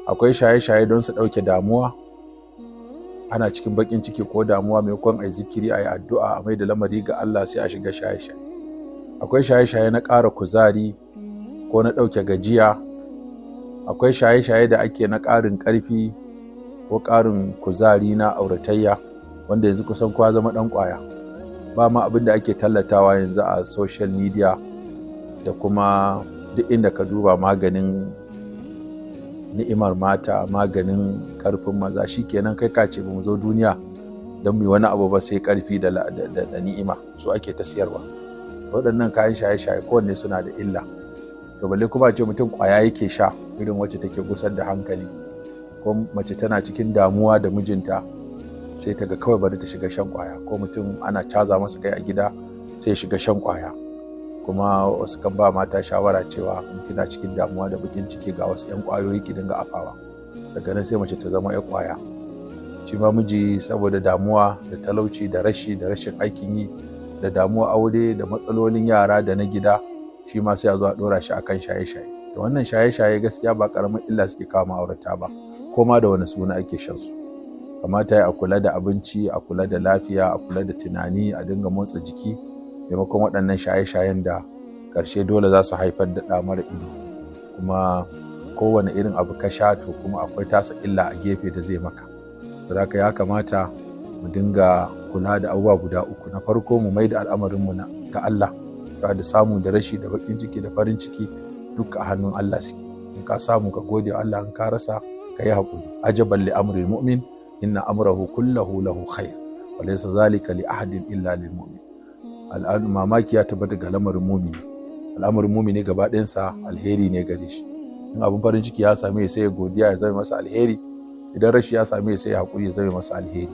Akwai shaye-shaye don su ɗauke damuwa. Ana cikin baƙin ciki ko damuwa, maimakon a yi zikiri, a yi addu'a, a mai da lamari ga Allah, sai a shiga shaye-shaye. Akwai shaye-shaye na ƙara kuzari ko na ɗauke gajiya. Akwai shaye-shaye da ake na ƙarin ƙarfi ko ƙarin kuzari na auratayya, wanda yanzu kusan kowa zama ɗan ƙwaya. Ba ma abin da ake tallatawa yanzu a social media da kuma duk inda ka duba, maganin ni'imar mata, maganin ƙarfin maza. Shikenan, kai ka ce ba mu zo duniya don mu yi wani abu ba sai ƙarfi da ni'ima, su ake ta siyarwa. Waɗannan kayan shaye-shaye kowanne suna da illa. To balle kuma ce mutum ƙwaya yake sha, irin wacce take gusar da hankali, ko mace tana cikin damuwa da mijinta sai ta ga kawai bari ta shiga shan ƙwaya, ko mutum ana caza masa kai a gida sai ya shiga shan ƙwaya. Kuma wasu kan ba mata shawara cewa in kina cikin damuwa da bakin ciki, ga wasu 'yan ƙwayoyi ki dinga afawa. Daga nan sai mace ta zama 'yan ƙwaya. Shi ma miji, saboda damuwa da talauci da rashi da rashin aikin yi da damuwa aure da matsalolin yara da na gida, shi ma sai a zo a ɗora shi akan shaye-shaye. Da wannan shaye-shaye gaskiya ba ƙaramin illa suke kawo ma'aurata ba, ko ma da wani suna ake shan su. Kamata ya a kula da abinci, a kula da lafiya, a kula da tunani, a dinga motsa jiki, maimakon waɗannan shaye-shayen da ƙarshe dole za su haifar da ɗa mara ido. Kuma kowane irin abu ka sha, to kuma akwai tasa illa a gefe da zai maka. Saboda ya kamata mu dinga kula da abubuwa guda uku. Na farko, mu mai da al'amarinmu ga Allah, da samu da rashi da baƙin ciki da farin ciki duk a hannun Allah suke. In ka samu, ka gode Allah; in ka rasa, ka yi haƙuri. Ajaban li amril mu'min, inna amrahu kullahu lahu khair wa laysa zalika li ahadin illa lil mu'min. Mamaki ya tabbata ga lamarin mumini, al'amarin mumini gaba ɗayansa alheri ne gare shi. In abin farin ciki ya same, sai ya godiya, ya zame masa alheri. Idan rashi ya same, sai ya haƙuri, ya zame masa alheri.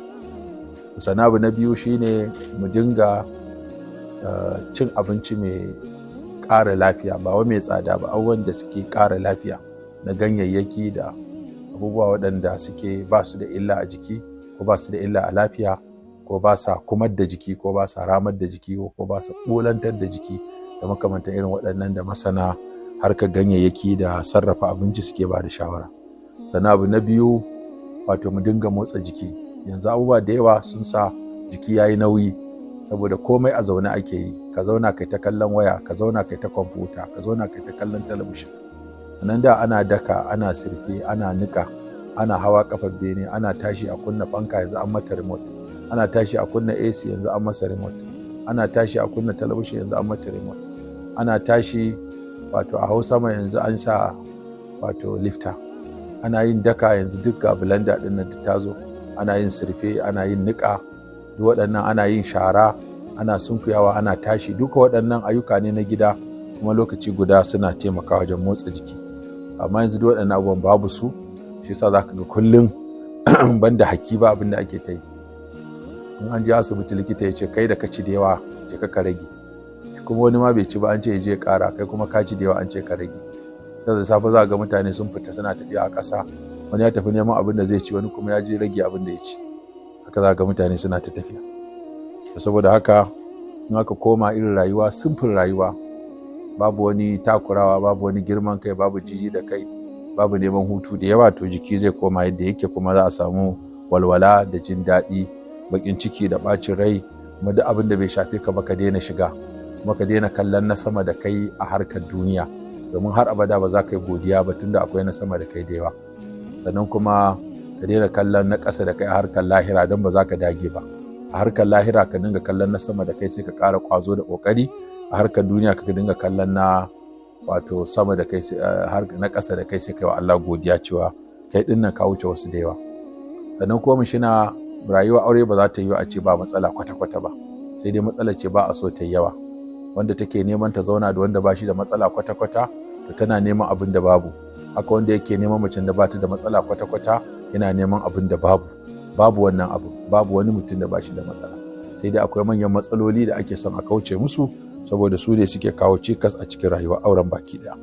Sannan abu na biyu shine mu dinga cin abinci mai ƙara lafiya, ba wai mai tsada ba, abubuwan da suke ƙara lafiya na ganyayyaki da abubuwa waɗanda suke ba su da illa a jiki, ko ba su da illa a lafiya, ko ba sa kumar da jiki, ko ba sa ramar da jiki, ko ba sa ɓolantar da jiki, da makamantan irin waɗannan da masana harkar ganyayyaki da sarrafa abinci suke ba da shawara. Sannan abu na biyu, wato mu dinga motsa jiki. Yanzu abubuwa da yawa sun sa jiki ya yi nauyi, saboda komai a zaune ake yi. Ka zauna kai ta kallon waya, ka zauna kai ta kwamfuta, ka zauna kai ta kallon talabishin. Nan da ana daka, ana sirfe, ana niƙa, ana hawa kafar bene, ana tashi a kunna fanka, yanzu an mata remote. Ana tashi a kunna AC, yanzu an masa remote. Ana tashi a kunna talabishin, yanzu an mata remote. Ana tashi wato a hau sama, yanzu an sa wato lifta. Ana yin daka, yanzu duk ga blender ɗin nan ta zo. Ana yin sirfe, ana yin niƙa, duk waɗannan, ana yin shara, ana sunkuyawa, ana tashi. Duka waɗannan ayyuka ne na gida, kuma lokaci guda suna taimakawa wajen motsa jiki. Amma yanzu duk waɗannan abubuwan babu su. Shi yasa zaka ga kullum banda haki ba abin da ake ta yi. In an je asibiti, likita ya ce, "Kai da ka ci da yawa, je ka rage." Kuma wani ma bai ci ba, an ce ya je ƙara. Kai kuma ka ci da yawa, an ce ka rage. Da safe za ga mutane sun fita suna tafiya a ƙasa. Wani ya tafi neman abin da zai ci, wani kuma ya je rage abin da ya ci. Haka za ga mutane suna ta tafiya. Saboda haka in aka koma irin rayuwa simple, rayuwa babu wani takurawa, babu wani girman kai, babu jiji da kai, babu neman hutu da yawa, to jiki zai koma yadda yake, kuma za a samu walwala da jin daɗi. Baƙin ciki da ɓacin rai, kuma duk abin da bai shafe ka ba ka daina shiga, kuma ka daina kallon na sama da kai a harkar duniya, domin har abada ba za ka yi godiya ba tunda akwai na sama da kai da yawa. Sannan kuma ka daina kallon na ƙasa da kai a harkar lahira, don ba za ka dage ba. A harkar lahira ka dinga kallon na sama da kai, sai ka ƙara ƙwazo da ƙoƙari. A harkar duniya ka dinga kallon na wato sama da kai, na ƙasa da kai, sai kai wa Allah godiya cewa kai ɗin nan ka wuce wasu da yawa. Sannan kuma shina rayuwar aure ba za ta yi a ce ba matsala kwata-kwata ba, sai dai matsala ce ba a so ta yi yawa. Wanda take neman ta zauna da wanda ba shi da matsala kwata-kwata, to tana neman abin da babu. Haka wanda yake neman macen da ba ta da matsala kwata-kwata, yana neman abin da babu. Babu wannan abu, babu wani mutum da ba shi da matsala, sai dai akwai manyan matsaloli da ake son a kauce musu, saboda su ne suke kawo cikas a cikin rayuwar auren baki daya.